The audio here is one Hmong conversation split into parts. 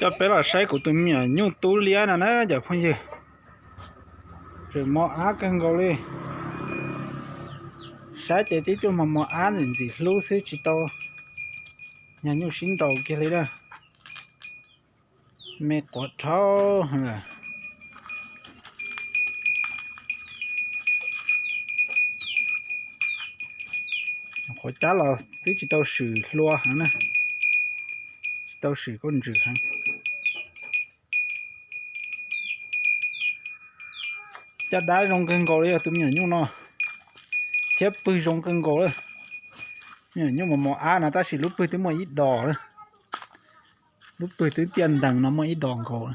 Coj peb los saib kuv tus me nyuam nyuj tub liab no na cov phooj ywg. Tseem mos ab kawg nkaus li. Saib ces tib tug mos mos ab ntxim ntxim hlub xwb tsis tau nyuag nyuj sib nraus kiag li na. Me quav dhau lawm. Qhuav cab los twb tsis tau swm hlua heev na, tsis tau swm kauj ntsws heev. Caj dab zoo kawg nkaus li yog tus me nyuam nyuj no, thiab pwg zoo kawg nkaus lawm. Me nyuam nyuj mos mos ab no tab sis lub pwg twb muaj ib dos lawm. Lub pwg twb tiaj ntees no muaj ib dos nkaus.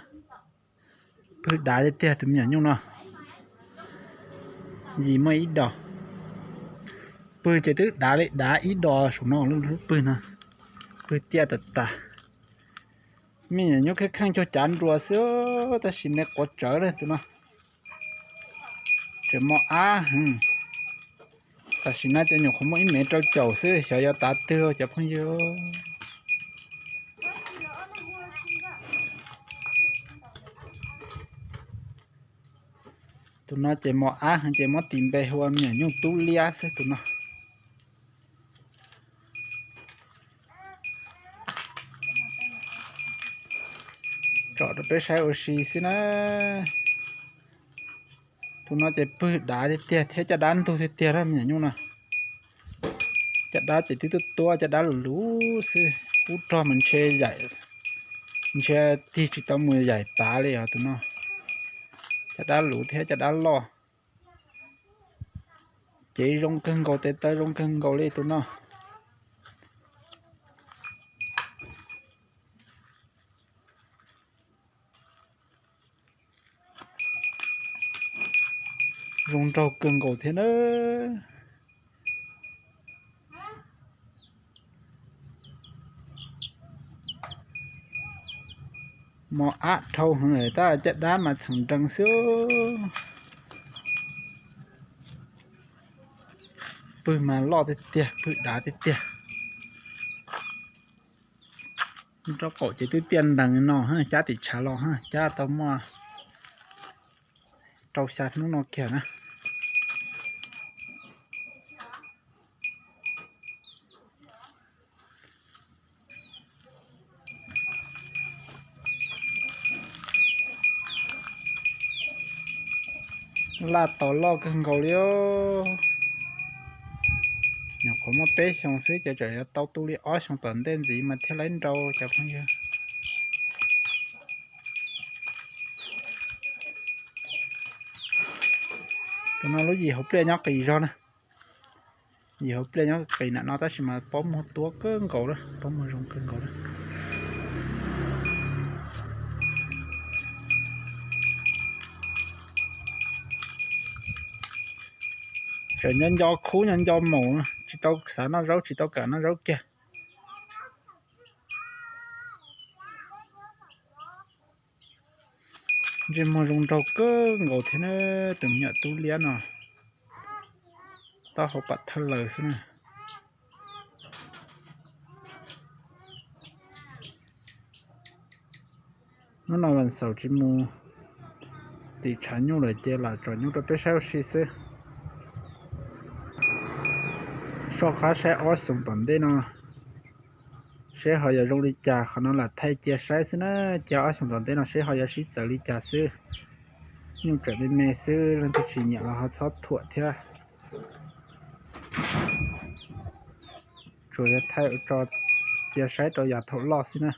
Pwg dav tiag tiag tus me nyuam nyuj no. Yim muaj ib dos. Pwg ces twb dav li dav ib dos saum no lub pwg no. Pwg tiaj tas tas. Me nyuam nyuj kheej kheej cuag cav nruas xwb tab sis me quav tsawv li tus no. Tseem mos ab. Tam sim no ces nyuam qhuav muaj ib mev rau caum xwb xyov yuav tav twg cov phooj ywg. Tus no ces mos ab heev ces muab tis npe hu ua me nyuam nyuj tub liab xwb tus no. Tsom rau peb saib ua si xwb na. Tus no ces pwg dav tiag tiag thiab caj dab ntug tiag tiag lawm me nyuam nyuj no. Caj dab ces twb tuab tuab caj dab luv luv xwb, pub rog mas ntshe yaim, ntshe tig tsis tau mus yaim tav li os tus no. Caj dab luv thiab caj dab loj. Cev zoo kawg nkaus tes taw zoo kawg nkaus li tus no. Zoo nraug kawg nkaus thiab na. Mos ab dhau heev lawm tab caj dab mas txheem nrees xwb. Pwg mas loj tiag tiag, pwg dav tiag tiag. Rab qaum ces twb tiaj ntees no, cab tim tshav los cab tau muaj rau xya hnub no kiag na. Laj tos loj kawg nkaus li. Nyuam qhuav muaj peb xyoos xwb ces tseem yuav tau tu li ob xyoos tom ntej ntxiv mas thiaj laib nrau cov phooj ywg. Tus no lub yim hauv pliaj nyob qis zog na. Yim hauv pliaj nyob qis nam no tab sis mas pob muag tuab kawg nkaus lawm, pob muag zoo kawg nkaus lawm. Tseem nco nco khub nco nco maum, tsis tau xav noj zaub tsis tau kam noj zaub kiag. Ntsej muag zoo nraug kawg nkaus thiab na, tus me nyuam tub liab no. Taub hau pam thawj laws xwb na. Hnub no Vas Xaum tsis mus tim tshav nyuj lawm ces lam tsom nyuj rau peb saib ua si xwb. Soj qab saib ob xyoos tom ntej no seb ho yuav zoo li cas, qhov no lam thaij cia saib xwb na, cia ob xyoos tom ntej no seb ho yuav sib txawv li cas xwb. Nyuj tseem me me xwb, leej twg tsis nyiam los ho txhob thuam thiab. Tsuas yog thaij ua tso cia saib rau yav thaum loj xwb na.